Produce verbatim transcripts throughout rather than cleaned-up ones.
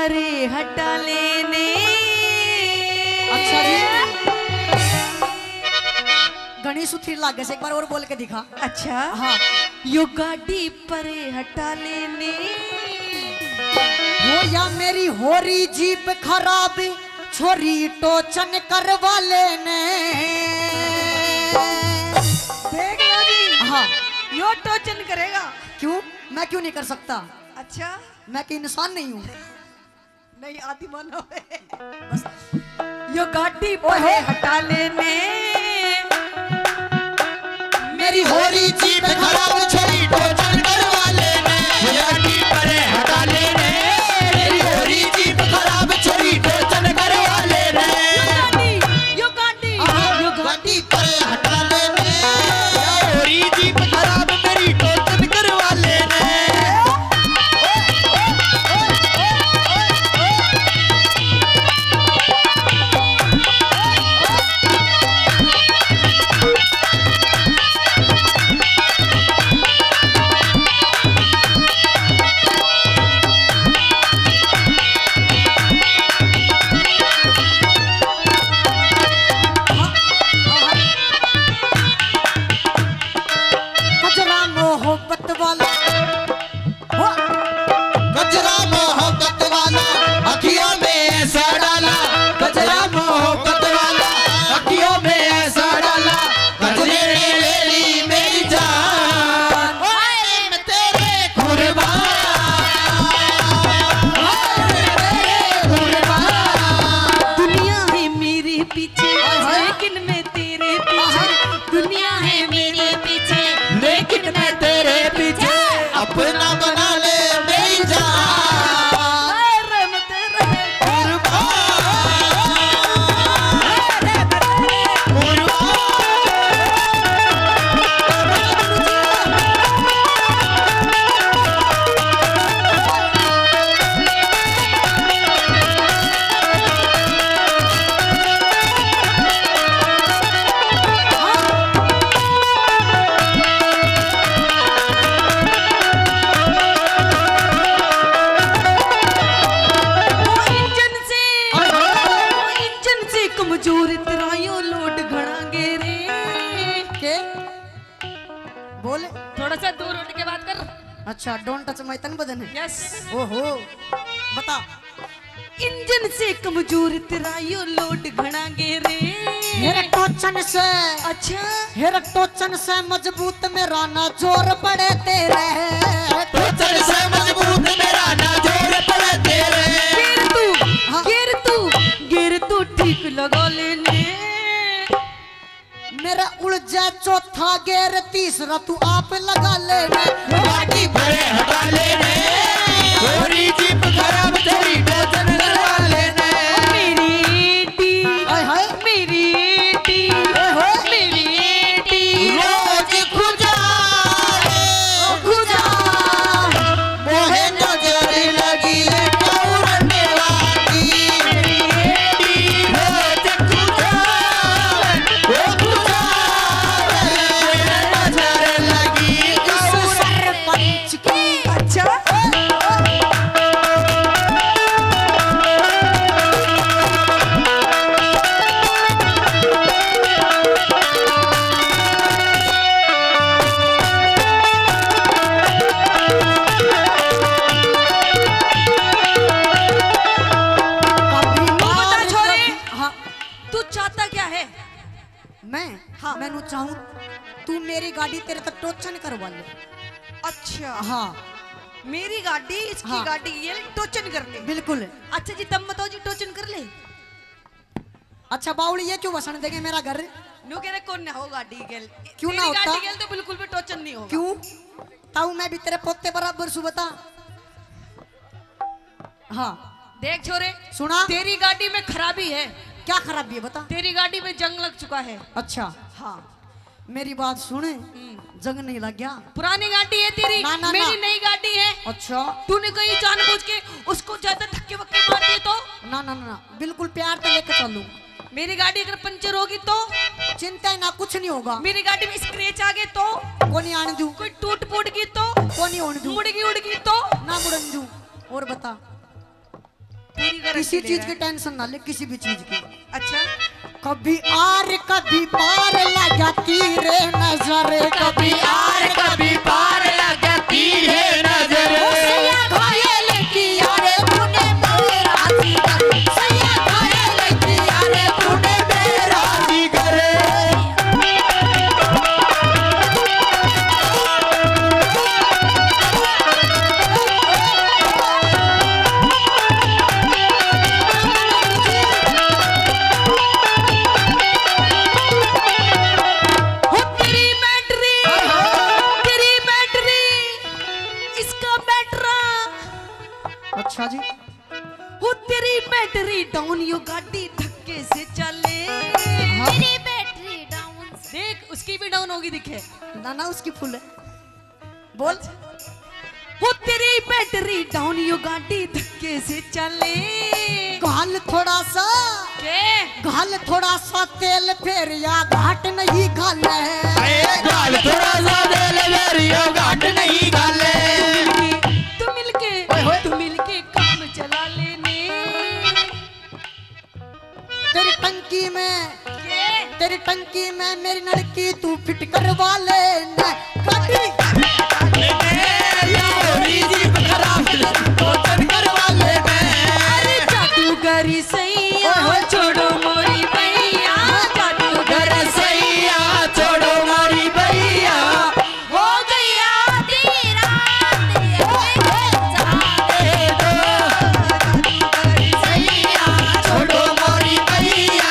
अरे हटा लेने। अच्छा जी, घणी सुथरी लागे से, एक बार और बोल के दिखा। अच्छा। हाँ। यो गाड़ी परे हटा लेने। हो या मेरी होरी जीप खराब, छोरी टोचन करवा लेने। देख लो जी। हाँ। यो टोचन करेगा। क्यों? मैं क्यों नहीं कर सकता? अच्छा। मैं कि इंसान नहीं हूँ? नहीं, आदि मानव है। बस। यो गाड़ी ओए परे होए। हटा लेने। मेरी होरी जीप खराब, छोरी टोचन करवा लेने। गाड़ी परे हटा लेने। मेरी होरी जीप खराब, छोरी टोचन करवा लेने। यो गाड़ी, यो गाड़ी, आहा, यो गाड़ी। गाड़ी परे हटा लेने। होरी जीप खराब, मेरी टोचन करवा लेने। कजरा मोहब्बत वाला, हो। कजरा मोहब्बत वाला, अखियों में ऐसा डाला। कजरा मोहब्बत वाला, अखियों में ऐसा डाला। कजरे ने ले ली मेरी जान। ओए मैं तेरे कुर्बान। ओए मैं तेरे कुर्बान। दुनिया है मेरे पीछे, हाय, हाय। लेकिन मैं तेरे पीछे। दुनिया है मेरे पीछे, लेकिन मैं तेरे पीछे। अपना बना ले मेरी जान। अरे मैं तेरे कुर्बान। अरे मैं तेरे कुर्बान। वो इंजन से, वो इंजन से कमजोर तेरा यो लोड घणा गेरे। के? बोल। थोड़ा सा दूर उठ के बात कर। अच्छा, don't touch my तन बदन। Yes। ओहो, बता। इंजन से कमजोर तेरा यो लोड घणा गेरे। हेरे टोचन से। अच्छा। हेरे टोचन से मजबूत मेरा ना जोर पड़े तेरे। टोचन से मजबूत मेरा ना जोर पड़े तेरे। गिर तू, हाँ। गिर तू, गिर तू ठीक लगा लेने। मेरा उलझा चौथा गेर, तीसरा तू आप लगा लेने। गाड़ी परे हटा लेने। छोरी जीप खराब, छोरी टोचन करवा लेने। मेरी टी, हाय हाय। मेरी टी, हाय हाय। मेरी टी। रोज खुजा, खुजा। मोहे नजर लगी रे कौरन वाली। मेरी एड़ी रोज खुदा, ओ खुदा, मोहे नजर लगी इस सरपंच की। अच्छा। तू बता छोरे, हाँ। तू चाहता क्या है? मैं? हाँ। मैं नू चाहूँ, तू मेरी गाड़ी तेरे तक टोचन करवा ले। अच्छा। हाँ। मेरी गाड़ी, इसकी हाँ। गाड़ी, ये टोचन कर ले। बिल्कुल। अच्छा जी, तम बताओ जी, टोचन कर ले। अच्छा बावली, ये क्यों वसन देंगे मेरा घर? न्यू कह रहे कौन ना हो गाड़ी गेल। क्यों ना तेरी होता? गाड़ी गेल तो बिल्कुल भी टोचन नहीं होगा। क्यों? ताऊ मैं भी तेरे पोते बराबर सु बता। हाँ। देख छोरे, सुना? तेरी गाड़ी में खराबी है। क्या खराबी है बता? तेरी गाड़ी में जंग लग चुका है। अच्छा। हाँ। मेरी बात सुन, हम्म। जंग नहीं लग गया। पुरानी गाड़ी है तेरी, ना, ना, मेरी ना। नई गाड़ी है। अच्छा। तूने कहीं जानबूझ के उसको ज्यादा धक्के वक्के मार दिए तो? ना, ना, ना, ना, बिल्कुल प्यार तो लेके चलूं। मेरी गाड़ी अगर पंचर होगी तो? चिंता है ना, कुछ नहीं होगा। मेरी गाड़ी में स्क्रैच आ गए तो? कोनी आने दूं। कोई टूट फूट गई तो? कोनी होने दूं। मुड़ गई उड़ गई तो? ना मुड़न दूं। और बता। किसी चीज की टेंशन ना ले, किसी भी चीज की। अच्छा। कभी आर कभी पार लग जाती रे नजर, कभी आर कभी पार लग जाती रे नजर। ओ सैया घायल किया रे तूने मेरा जिगर, सैया घायल किया रे तूने मेरा जिगर। हो तेरी बैटरी, तेरी बैटरी, इसका बैटरा। अच्छा जी। हो तेरी बैटरी डाउन, यो गाड़ी धक्के से चले। हाँ। तेरी बैटरी डाउन। देख, उसकी भी डाउन होगी, दिखे। ना ना, उसकी फुल है। बोल। हो तेरी बैटरी डाउन, यो गाड़ी धक्के से चले। घाल थोड़ा सा। के? घाल थोड़ा सा तेल, फेर या घाट नहीं घाले। ए, घाल थोड़ा सा तेल, फेर या घाट नहीं घाले। तू मिलके, ओए होए। तू मिलके काम चला लेने। तेरी टंकी में, के? तेरी टंकी में मेरी नलकी तू फिट करवा ले ना, गाड़ी। ए, या होरी जीप खराब, तो चल करवा ले ना। अरे जादूगर सैया, ओए होए। छोड़ो मोरी बैया, जादूगर सैया, छोड़ो मोरी बैया। हो गई आधी रात, ये सैया, छोड़ो मोरी बैया।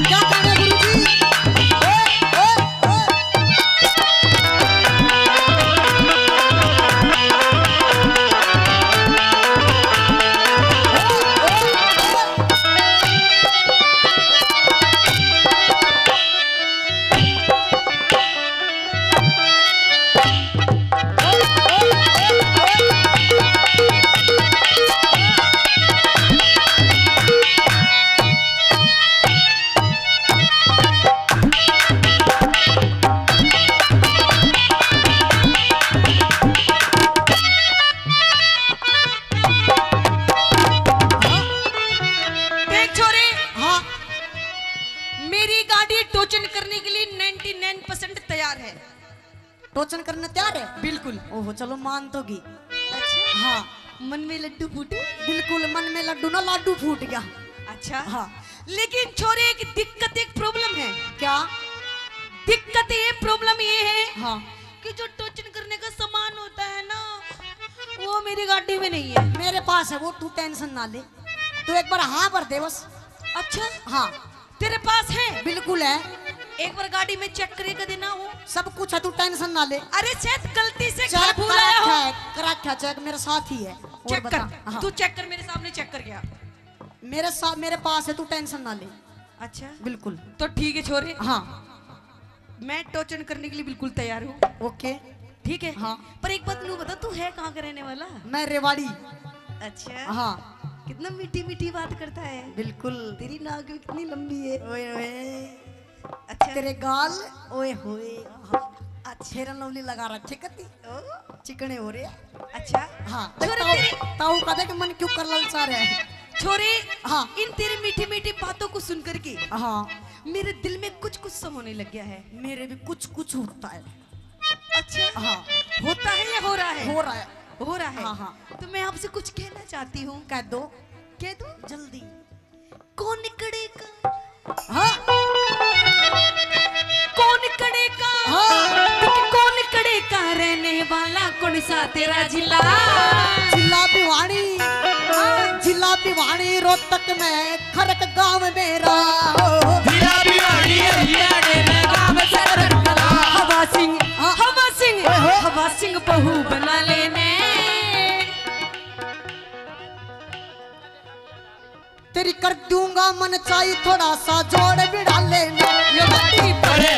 क्या गाना गुरुजी? ओए, ओए, ओए। देख छोरे, हाँ। मेरी गाड़ी टोचन करने के लिए नाइंटी नाइन परसेंट तैयार है। टोचन करने तैयार है? बिल्कुल। ओहो, चलो मान तो गई। अच्छा। हाँ। मन में लड्डू फूटे? बिल्कुल, मन में लड्डू ना, लाडू फूट गया। अच्छा। हाँ। लेकिन छोरे, एक दिक्कत, एक प्रॉब्लम है। क्या? दिक्कत ये, प्रॉब्लम ये है, हाँ। कि जो टोचन करने का सामान होता है ना, वो मेरी गाड़ी में नहीं है। मेरे पास है वो, तू टेंशन ना ले, तू एक बार हाँ भर दे बस। अच्छा। हाँ। तेरे पास है? बिल्कुल है। एक बार गाड़ी में चेक करके देना हो। सब कुछ है, तू टेंशन ना ले। अरे शायद गलती से चेक घर भूल आया हो। करा क्या चेक? मेरे साथ ही है। और चेक बता। कर। हाँ। तू चेक कर, मेरे सामने चेक कर गया। मेरे साथ, मेरे पास है, तू टेंशन ना ले। अच्छा। बिल्कुल। तो ठीक है छोरे। हाँ। मैं टोचन करने के लिए बिल्कुल तैयार हूँ। ओके। ठीक है। हाँ। पर एक बात नू बता, तू है कहाँ का रहने वाला? मैं रेवाड़ी। अच्छा। हाँ। कितना मीठी मीठी बात करता है। बिल्कुल। तेरी नाक भी कितनी लंबी है। ओए ओए। अच्छा। तेरे गाल, ओए होए। हाँ। अच्छा। Fair and Lovely लगा रखे कती। ओ। चिकने हो रहे। अच्छा। हाँ। छोरे ताऊ, तेरी ताऊ का देख मन क्यों कर ललचा रहा है। छोरे, हाँ। इन तेरी मीठी मीठी बातों को सुन करके, हाँ। मेरे दिल में कुछ कुछ सा होने लग गया है। मेरे भी कुछ कुछ होता है। अच्छा। हाँ। होता है या हो रहा है? हो रहा है। हो रहा है। हाँ, हाँ। तो मैं आपसे कुछ कहना चाहती हूँ। कह दो। कह दो। जल्दी। कौन कड़े का? हाँ। कौन कड़े का? हाँ। कौन कड़े का रहने वाला, कौन सा तेरा जिला? जिला भिवानी। हाँ। जिला भिवानी, रोहतक में खरक गांव मेरा। जिला भिवानी, हरियाणा में गांव खरक। हवा सिंह, हाँ। हवा सिंह, ओए होए। हवा सिंह बहू बना लेने। तेरी कर दूंगा मन चाही, थोड़ा सा जोड़ बिड़ा लेना। ये बात ही अरे